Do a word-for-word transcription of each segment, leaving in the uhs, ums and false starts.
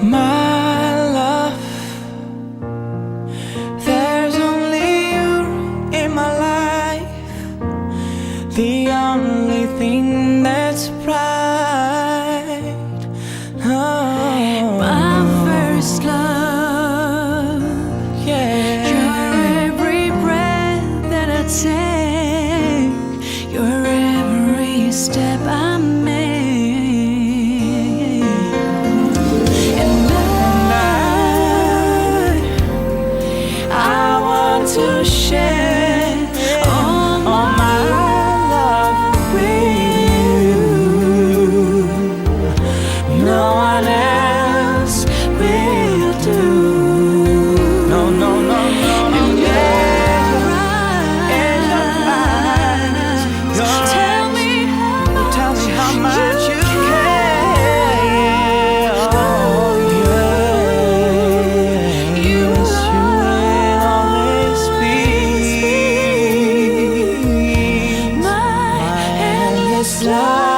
My love, there's only you in my life, the only thing that's bright. Oh. My first love, yeah. You're every breath that I take. You're every step I make. And I, I want to share all my love with you. No one else will do. No, no, no, no, no. And your eyes, your eyes, tell me how much, tell me how much you care. Oh, yeah. You will always be my endless love.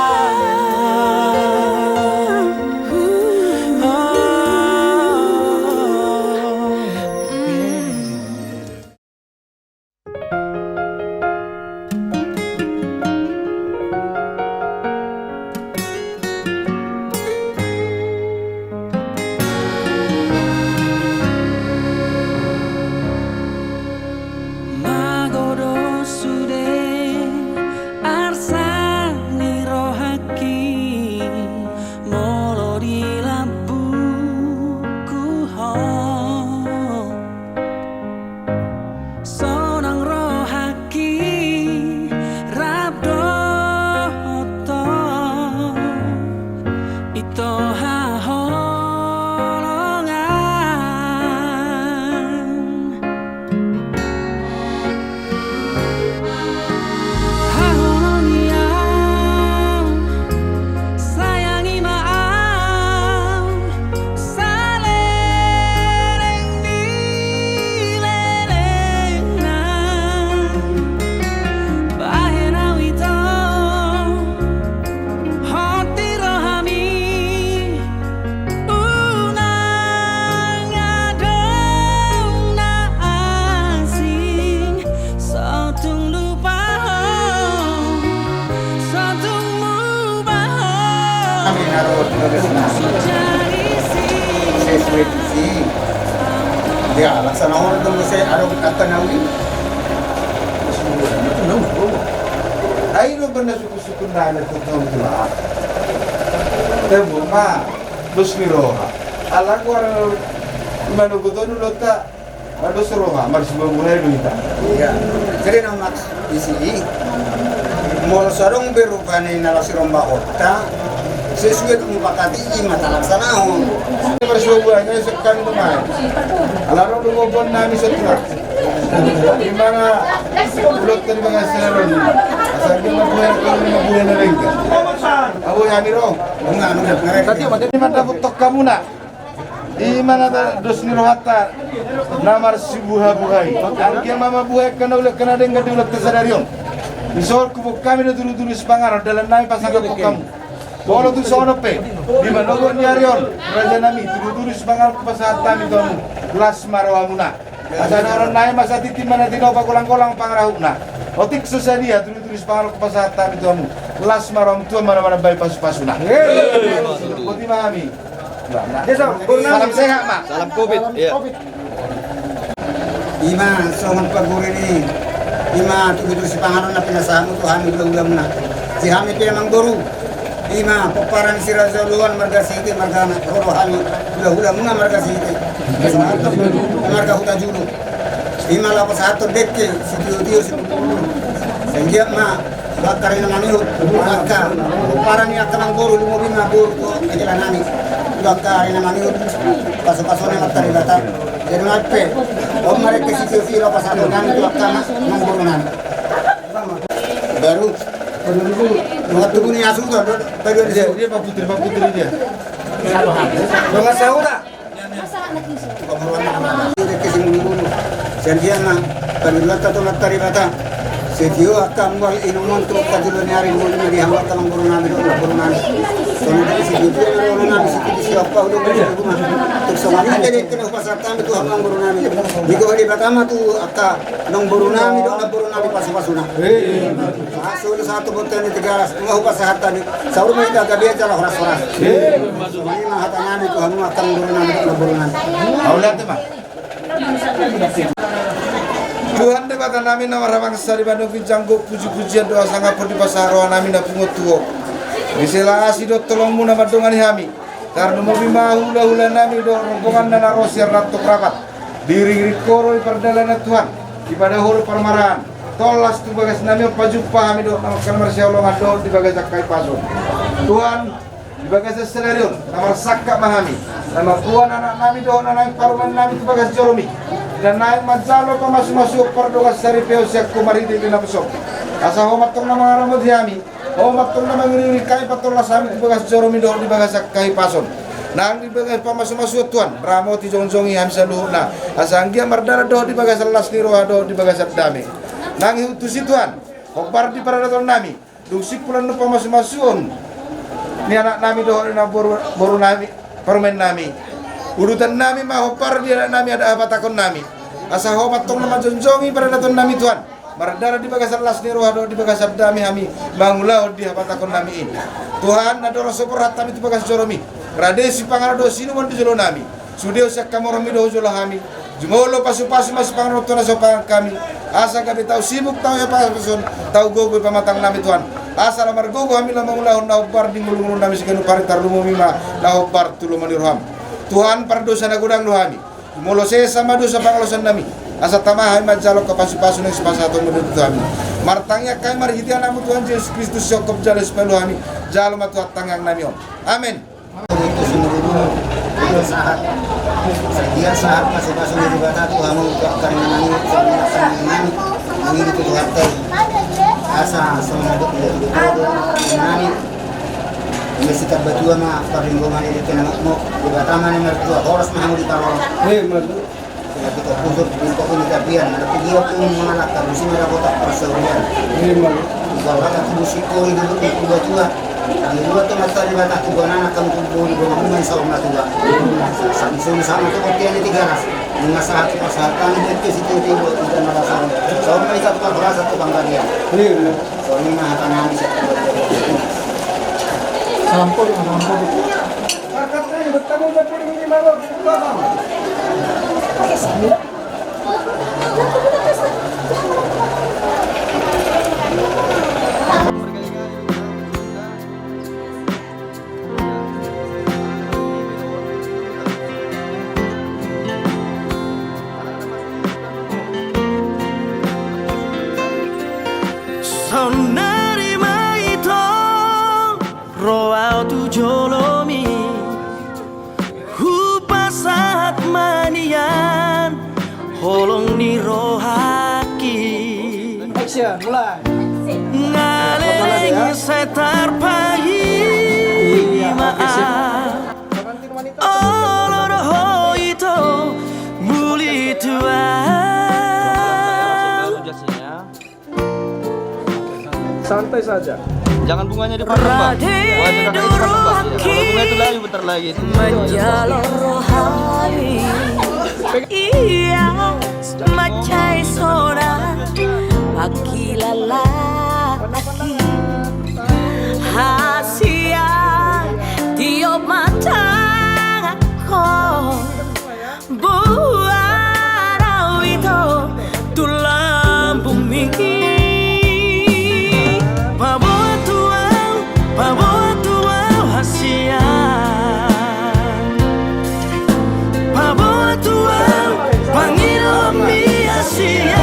Mago do sude arsa ni rohangki, molo di lambungku ho. Sonang rohangki rap dohot ho, pintor haholongan. Haholongi au, sayangi ma au, saleleng ni lelengna. Bahen au ito hot di rohami. Unang adong na asing, so tung lupa ho, so tung muba ho. Kami harus terus, nah. Sesuai si. Ya, laksana orang tu mesti ada kata nawi. Ai do pernah suku-suku nana tu tu lah. Temu ma. Dos ni roha. Ala goar manogot on ulaonta, dos roha, marsibuhabuhai do hita. Iya. Jadi na maksud disi, molo so adong be rupani na laos sirombahonta, sesuai tu mupakati i ma talaksanahon. Marsibuhabuhai na isokkan tu ma. Ala ro do ngobon nami setelah. Di mana ulok tadi bagasan on. Asal dia mambuat, kalau dia mambuat na denggan. Abu ya, Amiro. Di mana dapat tokkamuna? Di mana dos ni rohanta na marsibuhabuhai? Anggiat ma mambuhai angka na ulaon na denggan di ulaonta sadari on. Dison huboan hami do tudu-tudu sipanganon, dalan nami pasangaphon hamu. Molo tung songon on pe, di manogot ni ari on, raja nami, tudu-tudu sipanganon hupasahat hami tu hamu, las ma rohamuna. Asa na ro nai ma satintin ma na tinopa, golang-golang pangarahutna. Otik so sadia tudu-tudu sipanganon hupasahat hami tu hamu, las ma rohamu, Tuhan ma na manambai pasu-pasuna. Boti ma hami. Salam sehat ma. Salam covid. Iya. Ima songon pangguring i. Ima tudu-tudu sipanganon na pinasahatmu tu hami hula-hulamuna. Si hami pe amangboru. Ima pomparan ni si Raja Uluan marga Sihite margana, ro do hami hula-hulamuna marga Sihite. Marga Hutajulu. Ima laho pasahathon dengke, sitio-tio, sipulpul. Sai anggiat ma tu angka ari na mangihut, angka pomparan ni angka amangboru, lumobi ma boru tu angka jala nami. Tu angka ari na mangihut, pasu-pasuna ma Amanta Debata. Jadi ma pe, on ma dengke sitio-tio laho pasahathon nami tu angka amangboru nami. Baru. Dongan tubu ni asu kan, baru ada. Dia, dia Pak Putri, Pak Putri dia. Dongan saudara. Sai anggiat ma pangoluanta tu Amanta Debata. Sitio angka mual inumon tu angka jolo ni ari, muli ma di hamu angka amangboru nami dohot namboru nami. Songon i sitio tu na olo nami sitio di siapa udah beri rumah. Tung songon i jadi kena hupasahat hami tu hamu amangboru nami. Di goha Debata ma tu angka amangboru nami dohot namboru nami pasupasuna. Solu sahat tu bontean ni Tigaras, nunga hupasahat hami. Saur ma hita gabe jala horas-horas. Songon i ma hata nami tu hamu angka amangboru nami dohot namboru nami. Mauliate ma. Tuhan Debata nami na marhabangsa, di banua ginjang gok puji-pujian dohot hasangapon dipasahat roha nami na pungu tu Ho. Di sela asi dohot holongmu na mandongani hami, tarlumobi ma hula-hula nami dohot rombongan na na ro sian rap dohot rapat. Diiring-iring Ho do di pardalanan Tuhan, dipadao Ho do parmaraan, tolhas tu bagas nami on pajumpa hami dohot na mangkal marsihaholongan dohot di bagasan hahipason. Tuhan, di bagasan sadari on, na marsangkap ma hami, na mamboan anak nami dohot na naeng parumaen nami tu bagas joromi, na naeng manjalo pamasumasuon pardongansaripeon sian Ho marhite-hite naposom. Asa Ho ma antong na mangaramoti hami, Ho ma antong na mangiring-iring hami patolhas hami tu bagas joromi dohot di bagasan hahipason. Nang di bagasan pamasumasuon Tuhan, ramoti jongjongi hami saluhutna, asa anggiat mardalan dohot di bagasan las ni roha dohot di bagasan dame. Nang ihut tusi Tuhan, hombar di paradaton nami, dung simpul annon pamasumasuon ni anak nami dohot ni namboru, boru nami, parumaen nami. Udutan nami ma hombar di adat nami, adat habatahon nami. Asa Ho ma antong na manjongjongi paradaton nami Tuhan, mardalan di bagasan las ni roha dohot di bagasan dame hami mangulahon di habatahon nami i. Tuhan, na dorang so borhat hami tu bagas joromi, rade sipanganon dohot siinumon di jolo nami. Sude do sian hamoraonmi do hujolo hami. Jumolo pasupasu ma sipanganon on tu na so pasahat hami, asa gabe tau sibuk, tau hahipason, tau gogo di pamatang nami Tuhan. Asa lam margogo hami lam mangulahon na hombar di ngolu-ngolu nami siganup ari, tarlumobi ma na hombar tu lomo ni roham. Tuhan, pardosa na godang do hami. Jumolo sesa ma dosa pangalaosion nami, asa tama hami manjalo angka pasupasu na sipasahatonmu do tu hami. Martangiang hami marhite anakmu Tuhan Jesus Kristus, sihomhom jala sipalu hami. Jalo ma Tuhan tangiang nami on. Amen. Sahat. Sadia sahat pasupasu ni Debata tu hamu, tu angka inang nami, tu angka inang nami. Mangidi tu Tuhanta i. Asa songon na dok di nami. Masitak batua ma parlinggoman i di tengahmu. Debata ma na martua, horas ma hamu diparorot. Ia kita kusur di pokok ni tapian, ada video pun mengalahkan musim ada kotak persaurian. Ibarat aku musik kori dulu di tua-tua. Kami dua tu mata di mata tua anak kamu kumpul di rumah rumah insya Allah tua. Sama sama tu kopi ini tiga ras. Lima saat pas saat kami itu situ itu buat kita narasan. Sama itu apa berasa tukang bagian. Soalnya mah akan habis. Sampun, sampun. Saonnari ma ito ro au tu jolomi, hupasahat ma nian holong ni rohangki. Action, mulai. Ngaleng sai tarpahit ma au olo do ho ito muli tu au. Santai saja. Jangan bunganya dipandang, Bang. Rade durungki. Kalau bunga itu layu bentar lagi. Manjalo rohami. Ia mansai sonang pangkilalaki. Hasian tiop ma tanganku. Boan au ito tu lambungmi. Paboa tu au, paboa tu au hasian. Paboa tu au pangidoanmi hasian.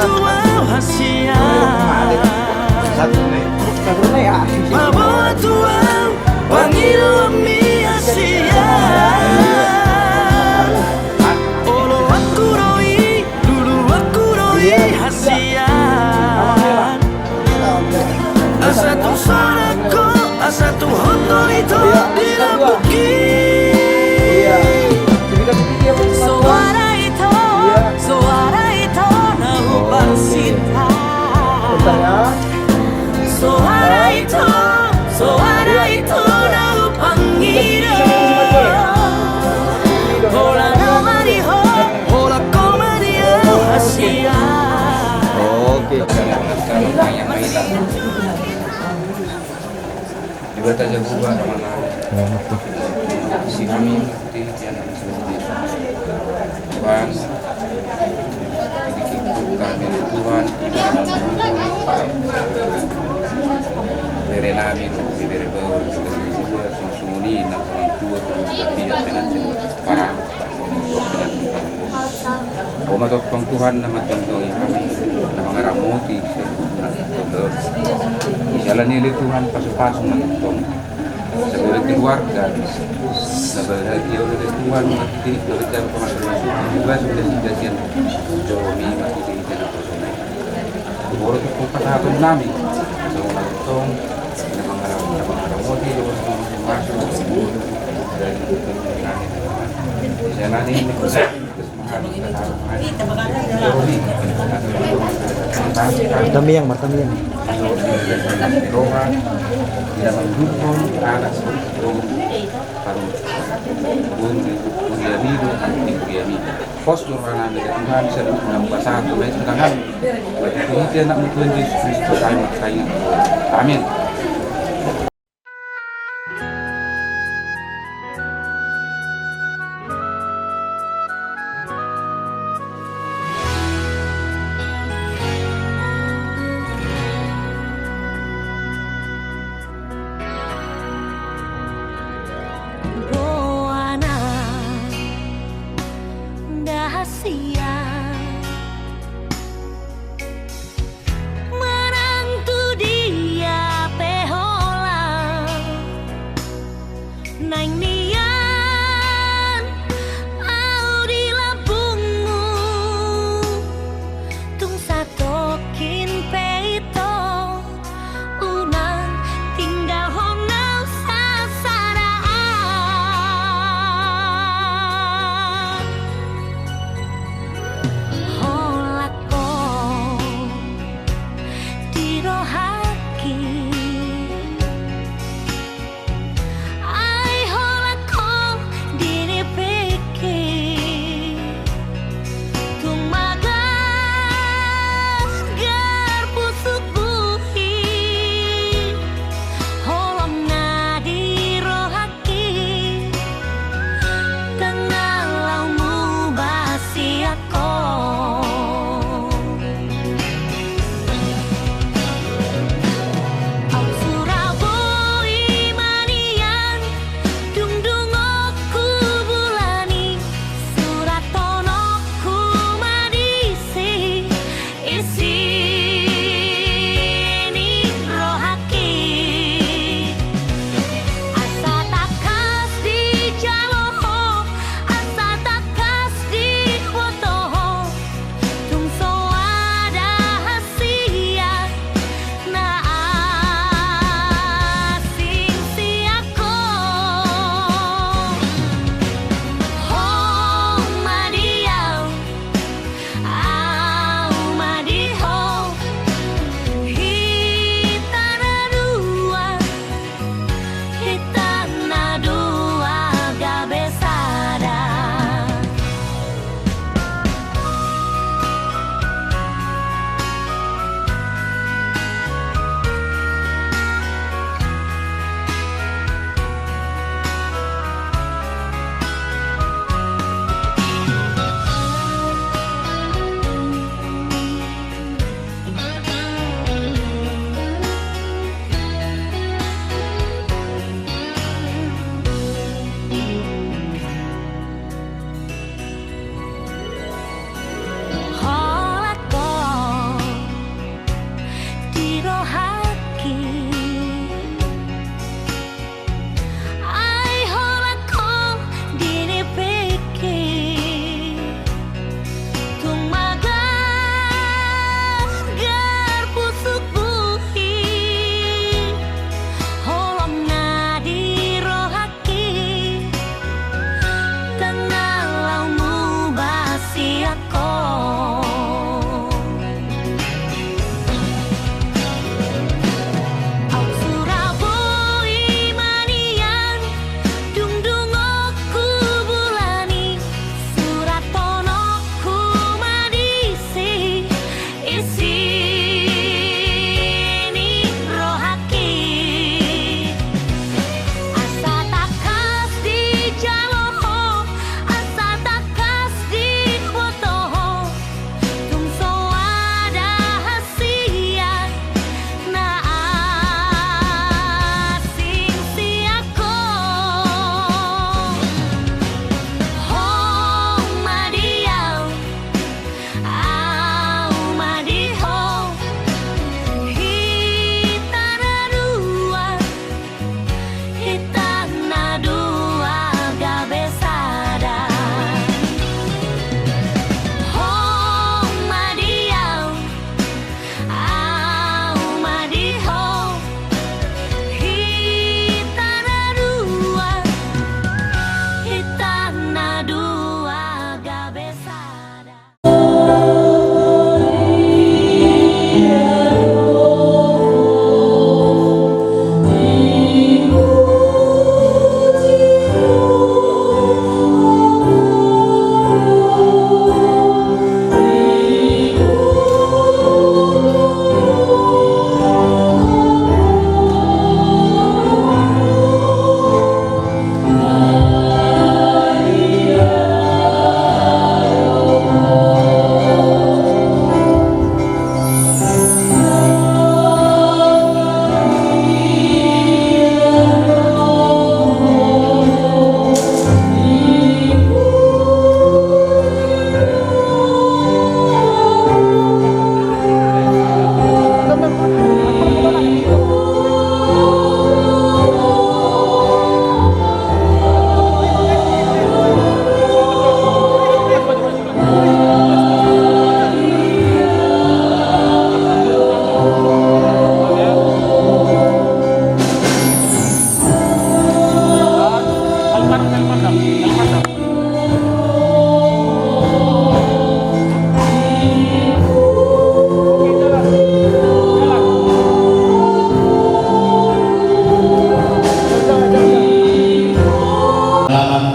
Tuau hasian. Paboa tuau pangidoanmi hasian. Oloanku do i, luluanku do i hasian. Asa tung sonang ho, asa tung hot do ito di lambungki. Soara ito, soara ito na huparsinta. Soara ito, soara ito na hupangido. Holan ho ma di ho, holan ho ma di au hasian. Oke. Debata Jahowa, Amanta, si hami, Tuhan, Tuhan, bere nami, bere bau, bere bau, sungsunin, na orang tua, orang tua, parah. Ho ma tongtong Tuhan na manjongjongi hami, na mangaramoti. Jala ni ale Tuhan pasupasu ma tongtong. Sabagai keluarga, sabagai dia udah Tuhan, mati, mati, mati, mati, mati, mati, mati, mati, mati, mati, mati, Moro tu pasahaton nami. Tong, tong, na mangaram-, na mangaramoti, na mangaramoti, na mangaramoti. Tamiang, ma tamiang. Pos do roha nami, Tuhan, sai unang pasahat tu tanganmi. Marhite Anakmu Tuhan Jesus Kristus, kami martangiang. Amin. Boanan da hasian, manang tu dia pe holan. Naeng nian ahu di lambungmu, tung satongkin pe ito, unang tinggalhon ahu sasada. Holan ho di rohangki. Ai holan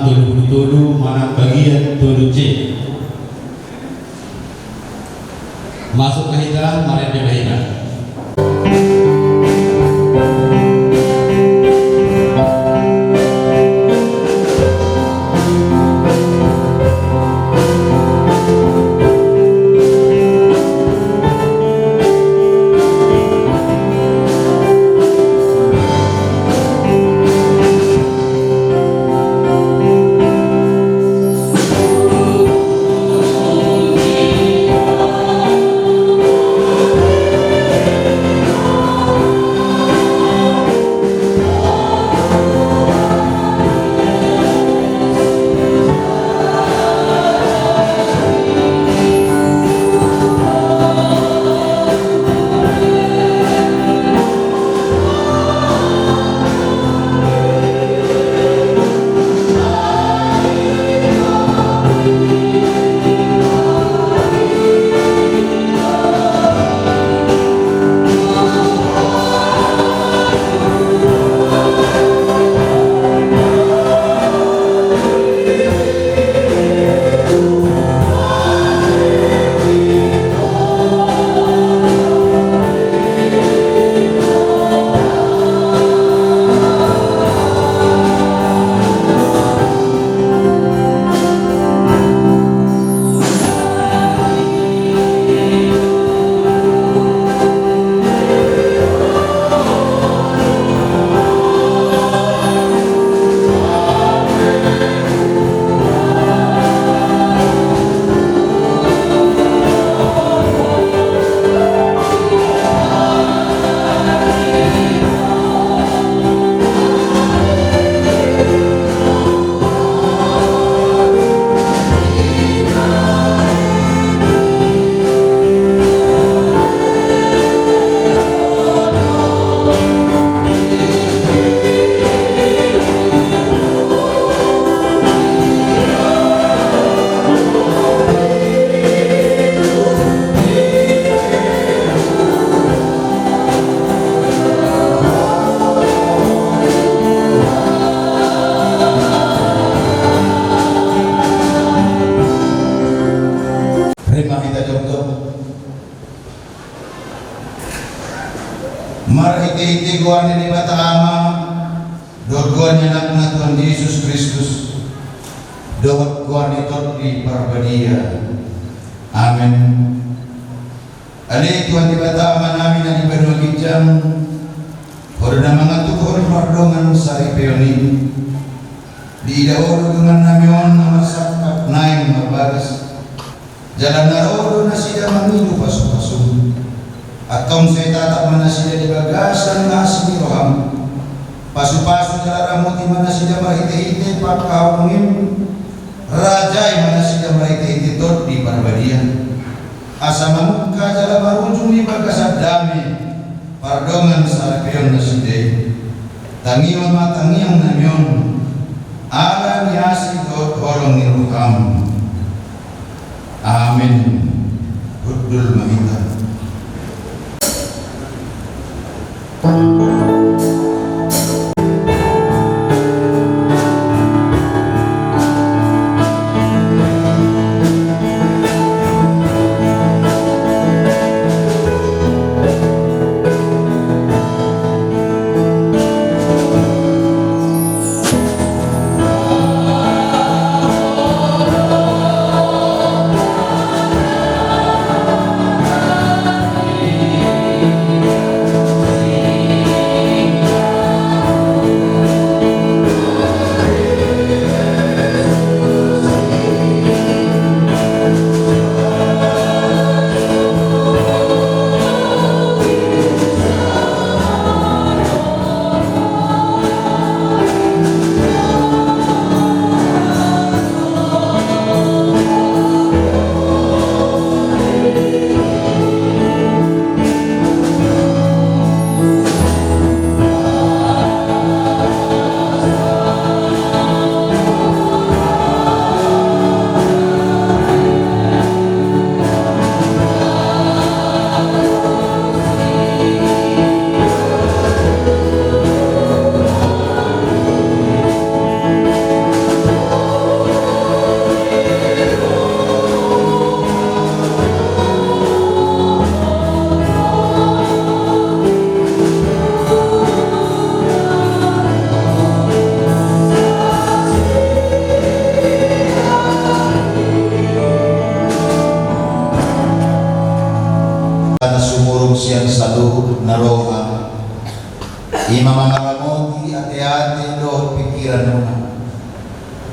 tolu pulu tolu manang bagian tolu C. Masuk ma hita, marende ma hita. Rap ma hita jongkok. Marhitehite goar ni Debata Ama, dohot goar ni Anakna Tuhan Jesus Kristus, dohot goar ni Tondi Parbadia. Amen. Ale Tuhan Debata Amanami na di banua ginjang, Ho do na mangaturhon pardongan saripeon i. Diida Ho do dongannami on na marsangkap naeng marbagas. Jala na ro do nasida mangido pasupasum. Antong sai tatap ma nasida di bagasan asi ni roham. Pasupasu jala ramoti ma nasida marhitehite pangkaholongim. Rajai ma nasida marhitehite Tondi Parbadia. Asa mamungka jala marujung di bagasan dame pardongan saripeon nasida i. Tangihon ma tangiangnami on, ala ni asi dohot holong ni roham. Amen. Hundul ma hita.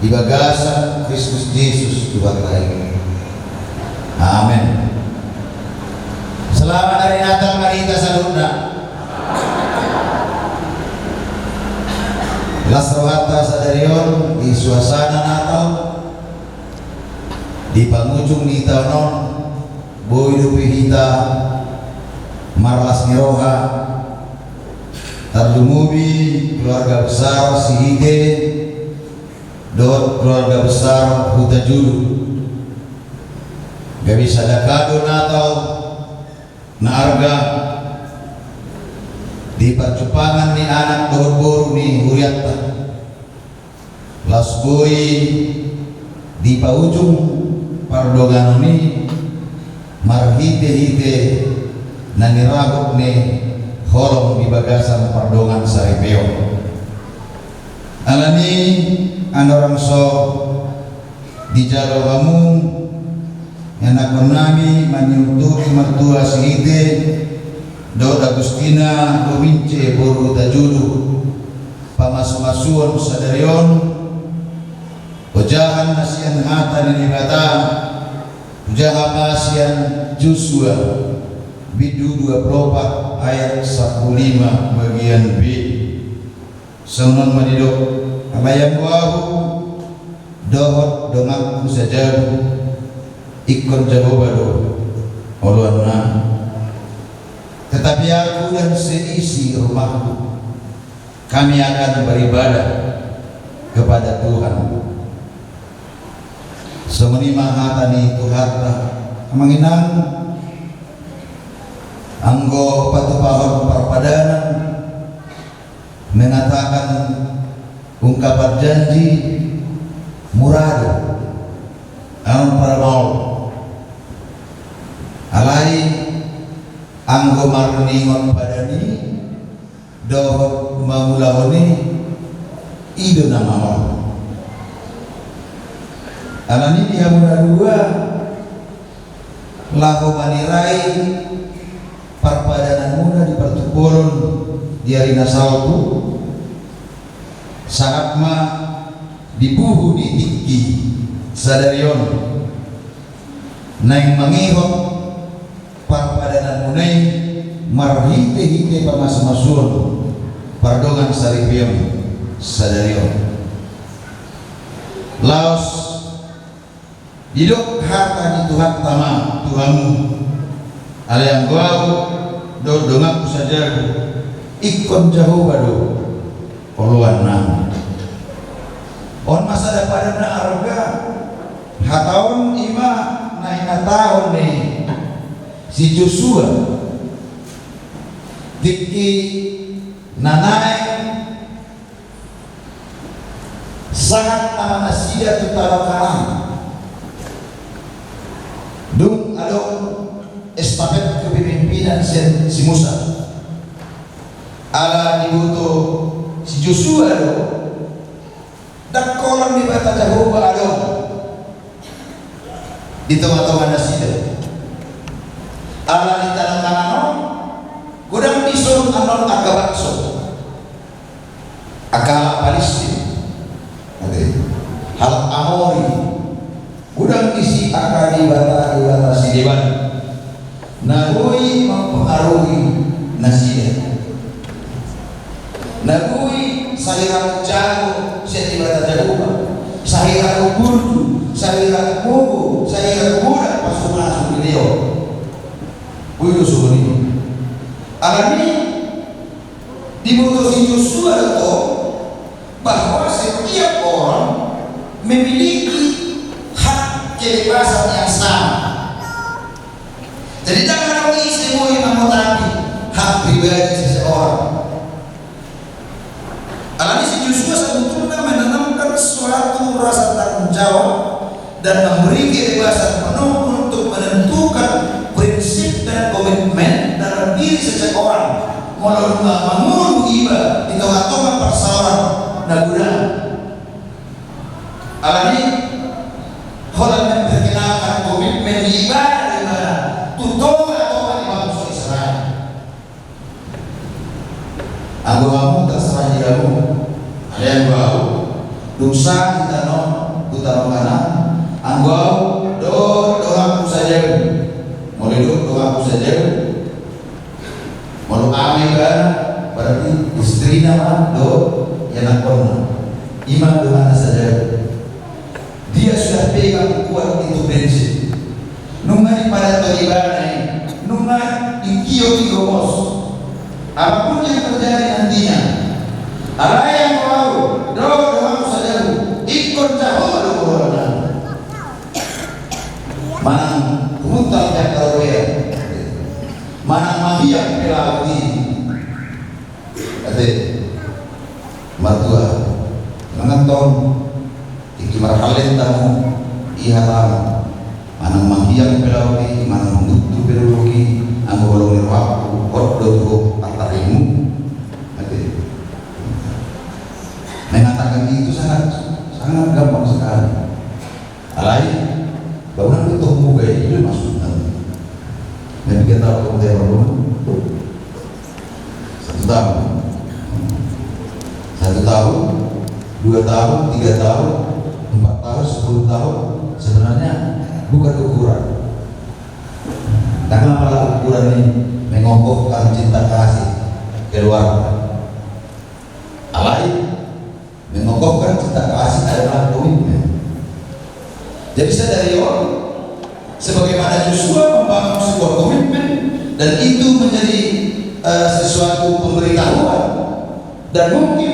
di bagasan Kristus Jesus Tuhanta i. Amen. Selamat Hari Natal ma di hita saluhutna. Las rohanta sadari on di suasana Natal, di pangujung ni taon on, boi dope hita marlas ni roha, tarlumobi keluarga besar Sihite dohot keluarga besar Hutajulu. Gabe sada kado Natal na arga di parjumpangan ni anak dohot boru ni hurianta. Laos boi dipaujung pardonganon i marhitehite na nirahut ni holong di bagasan pardongan saripeon. Alani i, andorang so dijalo hamu ianakhonnami maniutuhi martua Sihite dohot Agustina dohot Ince boru Hutajulu, pamasumasuon sadari on, ojahan na sian hata ni Debata, ojahan ma sian Josua bindu dua pulu opat ayat sampulu lima bagian B. Songon on ma didok: Alai anggo ahu dohot donganku sajabu, ingkon Jahowa do oloannami. Tetapi aku dan seisi rumahku, kami akan beribadah kepada Tuhan. Songon i ma hata ni Tuhanta. Amang inang, anggo patupahon parpadanan mengatakan ungkapan janji mura do, anon parmaol. Alai anggo marningot padan i dohot mangulahon i, i do na maol. Alani i di hamu na dua, laho manirai parpadananmuna di partumpolon di ari na salpu, sahat ma di buhu ni tingki sadari on, naeng mangihot parpadananmuna i marhitehite pamasumasuon pardongan saripeon sadari on. Laos didok hata ni Tuhanta ma tu hamu: Alai anggo ahu dohot donganku sajabu, ingkon Jahowa do oloannami. On ma sada padan na arga. Hata on i ma na hinatahon ni si Josua tingki na naeng sahat ama nasida tu tano Kanaan. Dung adong estafet kepemimpinan sian si Musa. Ala diboto si Josua do, ndang holan Debata Jahowa adong di tongatonga nasida. Ala di tano Kanaan on, godang dison annon angka bangso, angka Palistin, ate, halak Amori, godang disi angka debata-debata sideban na boi mampengaruhi nasida. Na boi sahira jago sian Debata Jahowa, sahira burju, sahira gogo, sahira godang pasupasu ni Debata. Boi do songon i. Alani i diboto si Josua do bahwa setiap orang memiliki hak kebebasan yang sama. Jadi ndang adong ise boi mangotapi hak pribadi seseorang. Alani i si Josua sebetulnya menanamkan suatu rasa tanggung jawab dan memberi kebebasan penuh untuk menentukan prinsip dan komitmen dalam diri seseorang. Molo dung mangolu iba di tongatonga parsaoran na godang. Alani i, holan memperkenalkan komitmen ni ibana, ibana tu tongatonga ni bangso Israel. Anggo hamu terserah di hamu, alai anggo ahu Dung sahit i tano, tu tano Kanaan, anggo ahu dohot donganku sajau. Molo didok donganku sajau, molo ama ibana, berarti istrina ma dohot ianakhonna. I ma donganna sajau. Dia sudah pegang kuat itu prinsip. Nunga dipadathon ibana i, nunga digiot i gomos. Apapun yang terjadi nantinya, alai anggo ahu dohot donganku sajau, ingkon jahoon do goarna. Manang huhut pe angka robean, manang mahiang pe laut i. Ate, martua, mangan tong, tingki marhallet hamu, i hatana, manang mahiang pe laut i, manang huhut pe dolok i, anggo holong ni rohangku, hot do tu ho antarimu. Ate. Mengatakan itu sangat, sangat gampang sekali. Alai, bangunan itu tong muga i, itu maksudna. Nah, tiga tahun kemudian bangun. Satu tahun. Satu tahun, dua tahun, tiga tahun, empat tahun, sepuluh tahun, sebenarnya bukan ukuran. Karena malah ukuran ini mengokohkan cinta kasih keluarga. Alai, mengokohkan cinta kasih adalah komitmen. Jadi sadari on, sebagaimana Yosua membangun sebuah komitmen, dan itu menjadi, eh, sesuatu pemberitahuan. Dan mungkin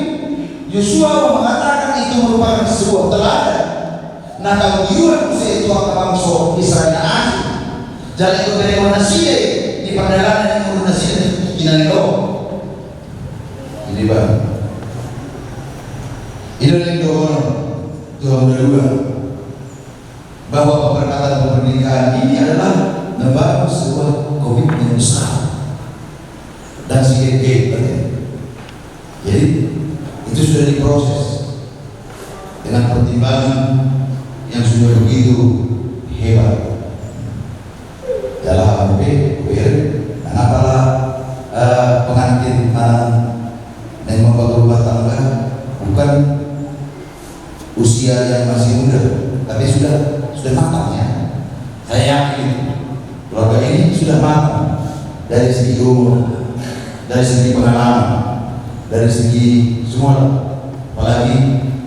Yosua mengatakan itu merupakan sebuah teladan. Nah, kalau diulang muse tu angka bangso Israel na asing, jala ingkon berengkon nasida di pardalanan, ingkon nasida di tingki na naeng ro. Jadi, Bang, i do naeng dohonon tu hamu na dua, bahwa pemberkatan pernikahan ini adalah membangun sebuah komitmen besar dan sigegeit. Jadi, itu sudah diproses dengan pertimbangan yang sudah begitu hebat. Jala hamu pe, hubereng, nang apala, eh, pengantin manang naeng membangun rumah tangga, bukan usia yang masih muda, tapi sudah, sudah matang, ya. Saya yakin keluarga ini sudah matang dari segi umur, dari segi pengalaman, dari segi semua. Apalagi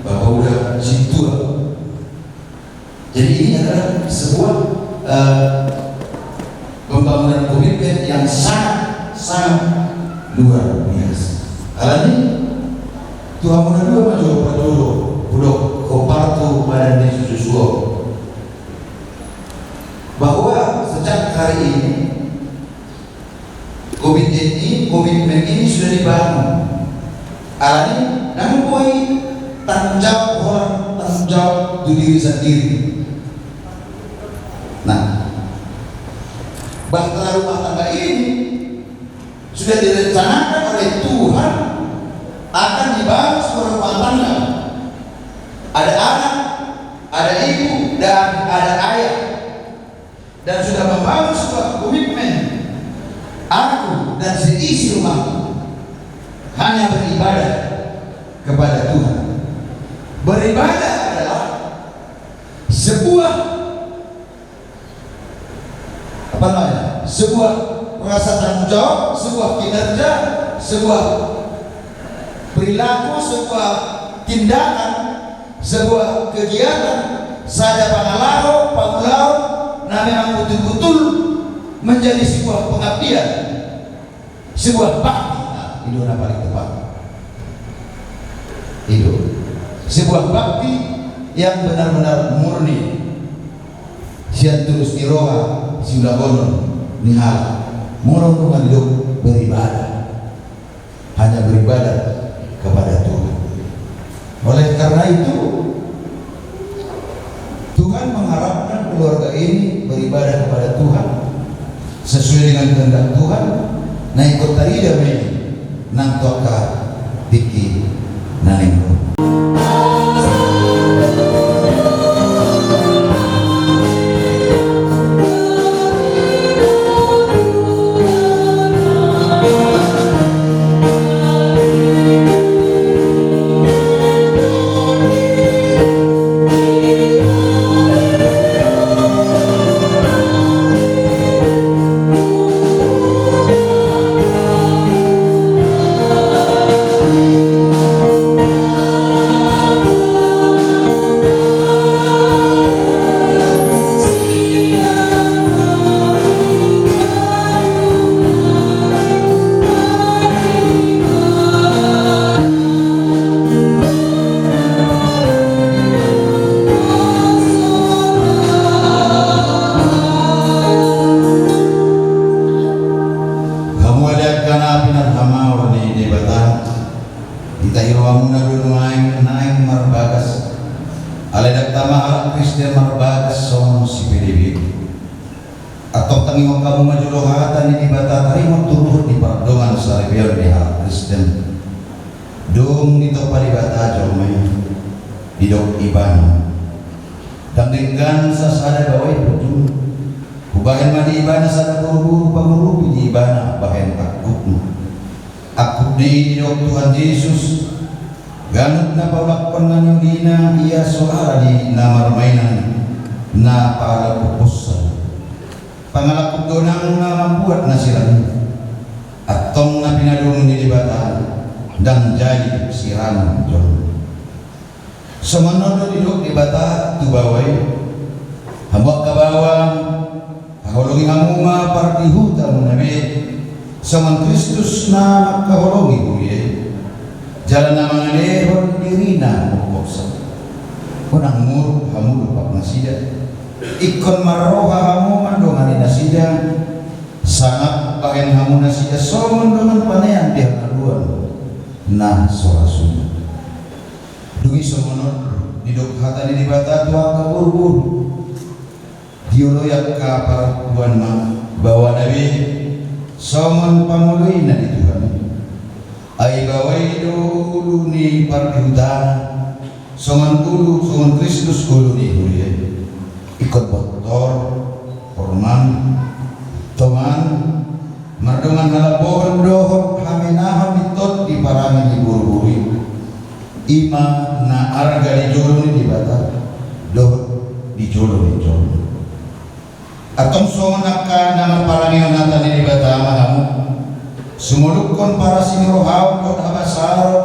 bapak udah sintua. Jadi ini adalah sebuah, eh, pembangunan komitmen yang sangat, sangat luar biasa. Alani, tu hamu na dua ma jo parjolo hudok hombar tu badan ni si Yosua, bahwa sejak hari ini, komitmen i, komitmen ini sudah dibangun. Alani, namun boi tanggung jawab, orang tanggung jawab tu diri sendiri. Nah, bahtera rumah tangga ini sudah direncanakan oleh Tuhan akan dibangun sebuah rumah tangga. Ada anak, ada ibu, dan ada ayah. Dan sudah membangun sebuah komitmen, aku dan seisi rumahku hanya beribadah kepada Tuhan. Beribadah adalah sebuah, apa namanya, sebuah rasa tanggung jawab, sebuah kinerja, sebuah perilaku, sebuah tindakan, sebuah kegiatan, sada pangalaho, pangulaon na memang betul-betul menjadi sebuah pengabdian, sebuah bakti. Nah, i do na paling tepat. I do. Sebuah bakti yang benar-benar murni. Sian tulus ni roha, siulahonon ni halak. Molo nunga didok beribadah, hanya beribadah kepada Tuhan. Oleh karena itu, Tuhan mengharapkan keluarga ini beribadah kepada Tuhan sesuai dengan kehendak Tuhan. Nah, ingkon tarida ma i nang tu angka tingki na naeng ro. Halak Kristen marbagas songon sipelebegu. Antong tangihon hamu ma jolo hata ni Debata taringot tu ruhut ni pardongan saripeon ni halak Kristen. Dung ditompa Debata jolma i, didok Ibana: Ndang denggan sasada baoa i punjung. Hubahen ma di Ibana sada boru-boru pangurupi di Ibana bahen angkupna. Angkup ni i didok Tuhan Jesus, ganup na paulakkon na niulina, ia so ala ni na marmainan na pangalangkuponsa. Pangalangkup do nang na mambuat na sirang i. Antong na pinadongan ni Debata ndang jadi sirang jolma. Songon on do didok Debata tu baoa i: Hamu angka baoa, haholongi hamu ma pardihutamuna be, songon Kristus na mangkaholongi huria i, jala na mangalehon dirina mangkophon. Unang muruk hamu dompak nasida. Ingkon marroha hamu mandongani nasida, sangap bahen hamu nasida songon dongan panean di hangoluan na so ra suda. Dung i songon on didok hata ni Debata tu angka boru-boru: Dioloi angka parompuan ma baoana be songon pangoloina di Tuhan i. Ai baoa i do ulu ni pardihutana, songon ulu, songon Kristus ulu ni huria i. Ingkon bontor, hormat, tongan, mardongan halambohon dohot hamenahon di tondi parange ni boru-boru i. I ma na arga di jolo ni Debata dohot di jolo ni jolma. Antong songon angka na marparangeon hata ni Debata ma hamu. Sumolukhon parasi ni rohaon dohot habasaron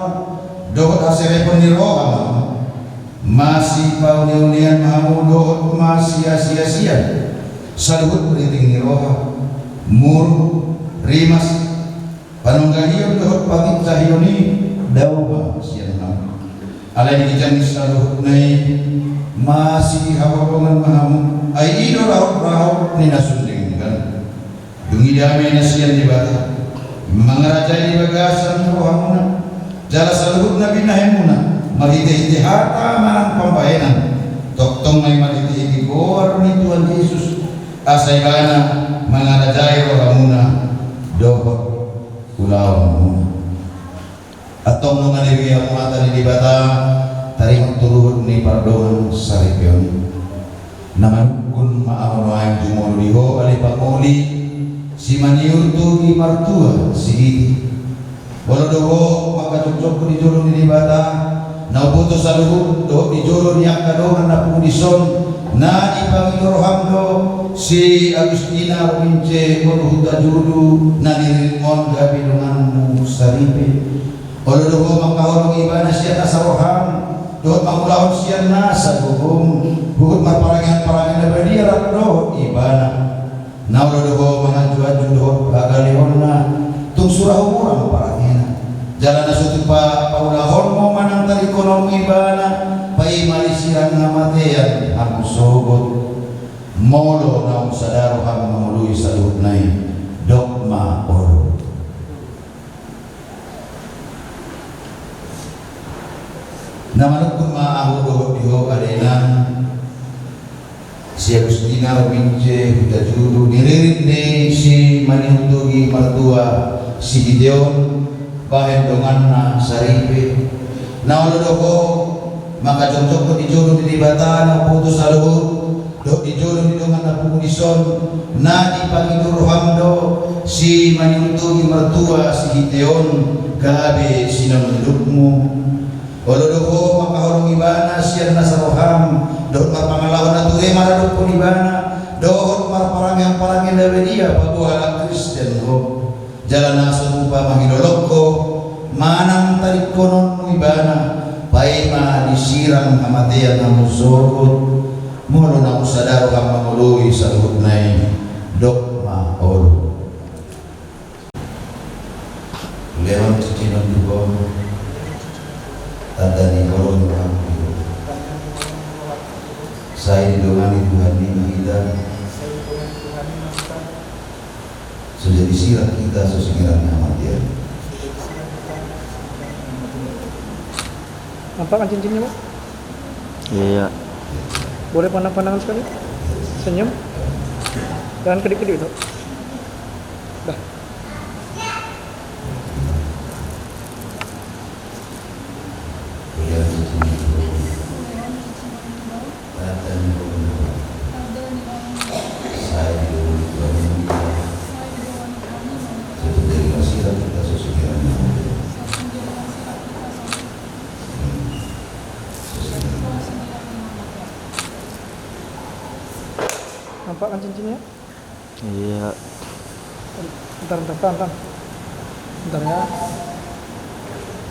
dohot haserepon ni roha ma hamu. Masipaune-unean ma hamu dohot masiasi-asian saluhut riting ni roha, muruk, rimas, panonggahion dohot panginsahion i dao ma sian hamu. Alai di ginjang ni saluhutna i, masihaholongan ma hamu. Ai i do rahut-rahut ni na sun denggan. Dung i dame na sian Debata, mangarajai di bagasan rohamuna jala saluhut na binahenmuna, marhite-hite hata manang pambahenan, tongtong ma i marhite-hite goar ni Tuhan Jesus, asa Ibana mangarajai rohamuna dohot ulaonmuna. Antong nunga dibereng hamu hata ni Debata taringot tu ruhut ni pardongan saripeon i. Na manungkun ma ahu nuaeng jumolo di ho ale pangoli, simaniur togi martua sihite. Olo do ho mangkajongjonghon di jolo ni Debata na umboto saluhut dohot di jolo ni angka dongan na pungu dison, na dipangido roham do si Agustina Romince boru Hutajodo na niriritmon gabe donganmu saripe. Olo do ho mangkaholongi ibana sian nasa roham dohot mangulahon sian nasa gogom, huhut marparange-parange na badia rap dohot ibana. Na olo do ho manganju-anju dohot hagalehonna, tung sura humurang parangena. Jala na so tupa paulahonmu manang taringkononmu ibana, paima disirang hamatean hamu sogot. Molo naung sada roham mangoloi saluhutna i, dok ma olo. Na manungkun ma ahu dohot di ho ale inang, si Agustina Romince Hutajodo, niririt ni simaniur togi martua sihite on, bahen donganna saripe. Na olo do ho mangkajongjonghon di jolo ni Debata na umboto saluhut dohot di jolo ni dongan na pungu dison, na dipangido roham do simaniur togi martua sihite on gabe sinondukmu. Olo do ho mangkaholongi ibana sian nasa roham dohot marpangalaho na ture maradophon ibana dohot marparange-parange na badia paboa halak Kristen ho. Jala na so tupa mangilolong ho manang taringkononmu ibana, paima disirang hamatean hamu sogot. Molo naung sada roham mangoloi saluhutna i, dok ma olo. Lehon cincinon tu ho, tanda ni holong ni roham. Sai didongani Tuhan i ma hita. So jadi sirang hita so singirang ni hamatean. Apa kan cincinnya, Pak? Iya. Boleh pandang-pandangan sekali? Senyum. Jangan kedip-kedip itu. Dah. Nampak kan cincinnya? Iya. Ntar, ntar, ntar, ntar. Ntar ya.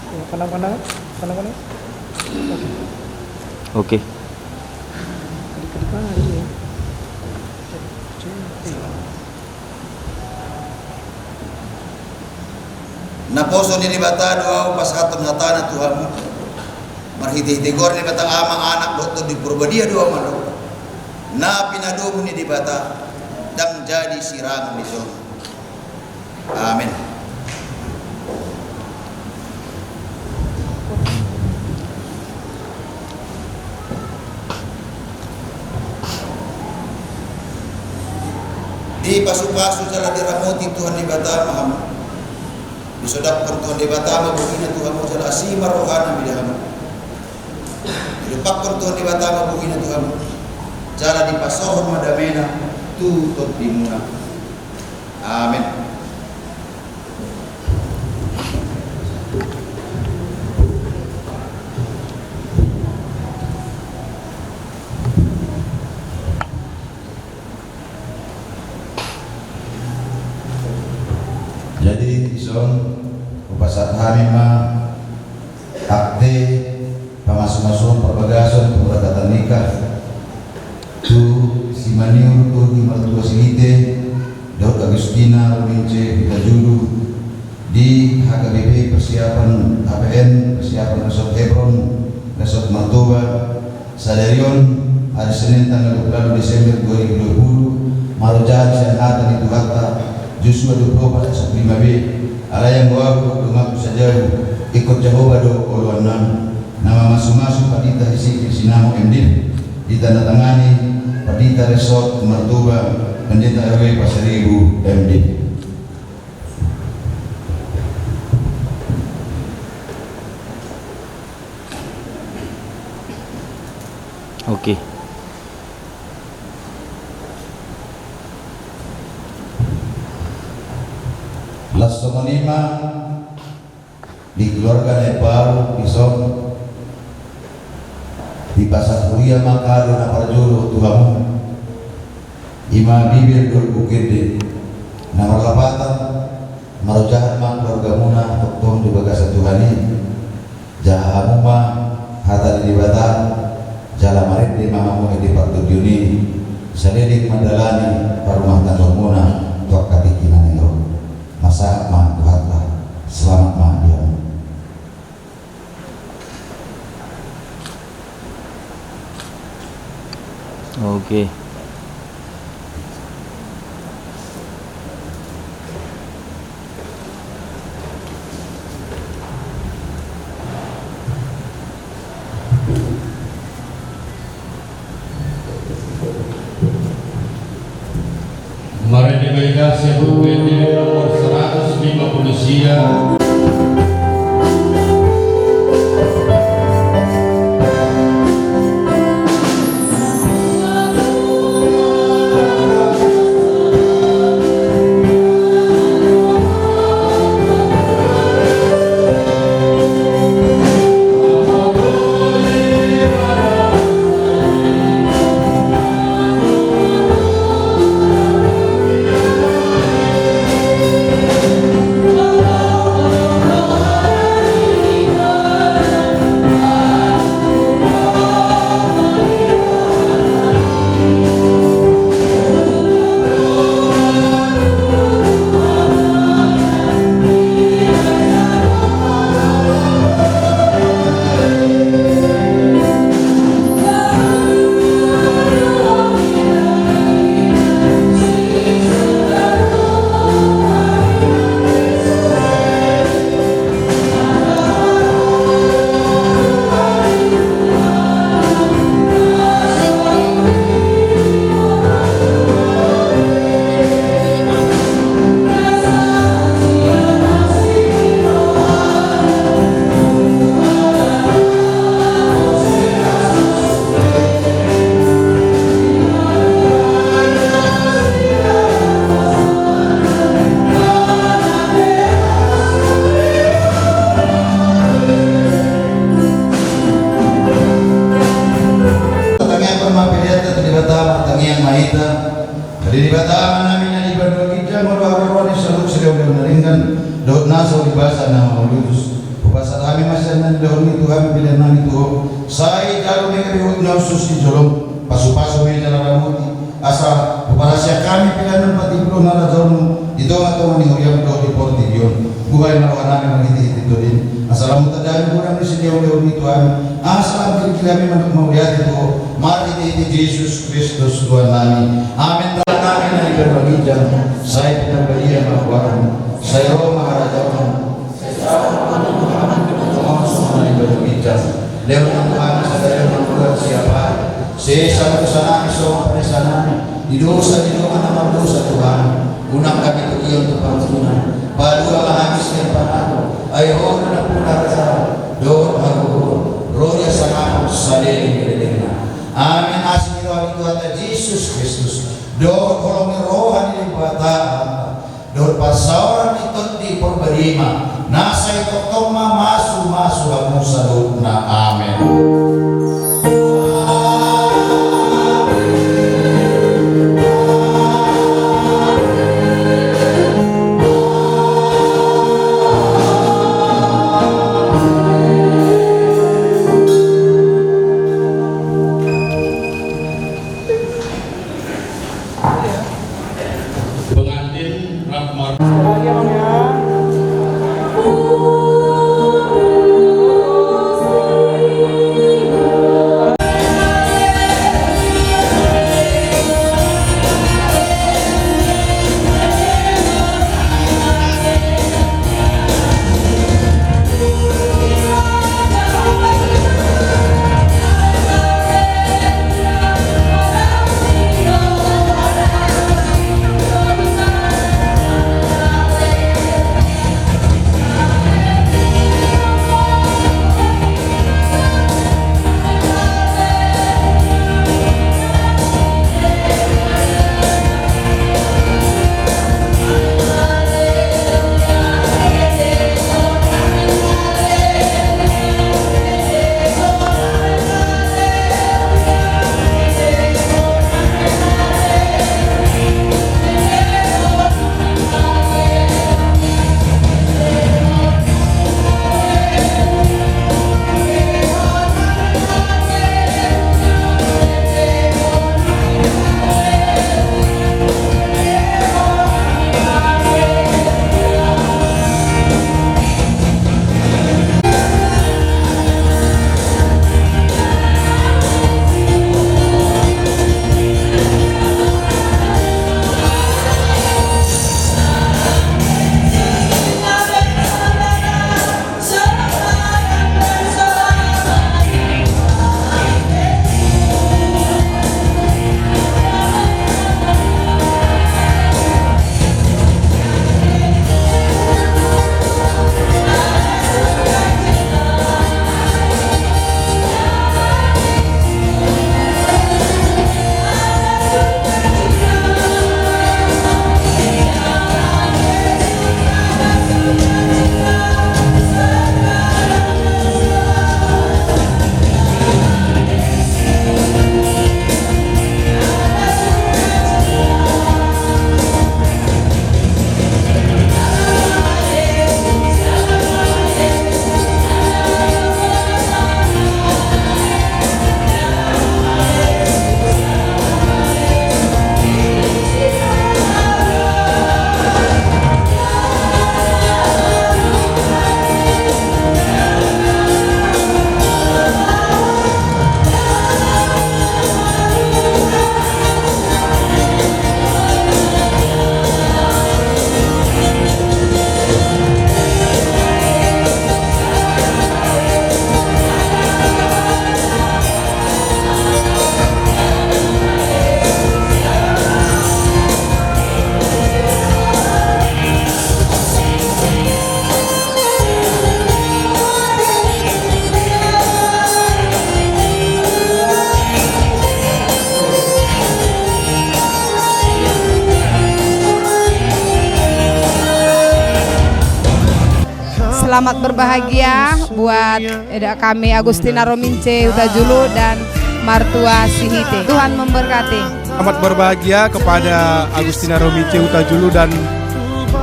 Ya, pandang, pandang, pandang, pandang. Oke. Oke. Kedip, kedip aja ya. Oke. Naposo ni Debata do ahu pasahathon hatana tu hamu. Marhite-hite goar ni Debata Ama, Anak dohot Tondi Porbadia do ahu mandok. Na pinadomu ni Debata, ndang jadi sirangon ni jolma. Amen. Dipasu-pasu jala diramoti Tuhan Debata ma hamu. Disodaphon Tuhan Debata ma bohina tu hamu jala asi ma rohana mida hamu. Didompakhon Tuhan Debata ma bohina tu hamu jala dipasaorhon ma damena tu tondimuna. Amen. Jadi dison hupasahat hami ma akte pamasu-masuon parbagason pemberkatan nikah tu si Maniur Tondi Martua Silite dohot Agustina Rumince Hutajulu di H K B P persiapan H P N, persiapan Resort Hebron, Resort Martoba, sadari on, hari Senin tanggal dua puluh delapan Desember dua ribu dua puluh, marojahan sian hata ni Tuhanta, Josua dua puluh opat ayat lima b, alai anggo ahu dohot donganku sajau, ingkon Jahowa do oloannami. Na mamasu-masu Pandita Hizikil Sinamo M Div, ditandatangani Pandita Resort Martoba, Pendeta R W Pasaribu M Div. Oke. Laos songon i ma di keluarga na imbaru dison, dipasahat huria ma kado na parjolo tu hamu. I ma Bibel dohot buku ende. Na marlapatan, marojahan ma keluargamuna tongtong di bagasan Tuhan i. Jaha hamu ma hata ni Debata, jala marende ma hamu di partondion i, saleleng mandalani parrumahtanggaonmuna tu angka tingki na naeng ro. Masahat ma Tuhanta, selamat ma di hamu. Oke. Marende ma hita sian buku ende nomor seratus lima puluh sia. di jolom, pasupasu ma i jala ramoti, asa huparasian hami piganon patimbulon harajaonmu di tongatonga ni huriam dohot di portibi on. Buhai ma rohanami marhitehite tondimi, asa lam hutanda hami godang ni silehonlehonmi tu hami, asa lam kirkir hami mandok mauliate tu Ho, marhitehite Jesus Kristus Tuhannami. Amen. Rohanami na di banua ginjang, sai pinarbadia ma goarmu, sai ro ma harajaonmu. Lehon ma tu hami sadari on hangoluan siapari. Sesa ma dosanami songon panesanami di dosa ni dongan na mardosa tu hami. Unang hami togihon tu pangunjunan. Palua ma hami sian pangago. Ai Ho do nampuna harajaon dohot hagogoon, ro di hasangapon saleleng ni lelengna. Amen. Asi ni roha ni Tuhanta Jesus Kristus dohot holong ni roha ni Debata Ama dohot parsaoran ni Tondi Porbadia i ma na sai tongtong mamasumasu hamu saluhutna. Amen. Pengantin rap mar- Selamat berbahagia buat eda kami Agustina Romince Hutajulu dan Martua Sihite. Tuhan memberkati. Selamat berbahagia kepada Agustina Romince Hutajulu dan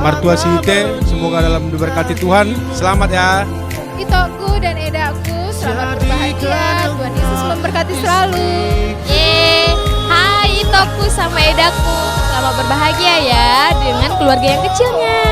Martua Sihite. Semoga dalam diberkati Tuhan. Selamat ya. Itokku dan edakku, selamat berbahagia. Ya, Tuhan Yesus memberkati selalu. Ye, hai Itoku sama Edaku. Selamat berbahagia ya dengan keluarga yang kecilnya.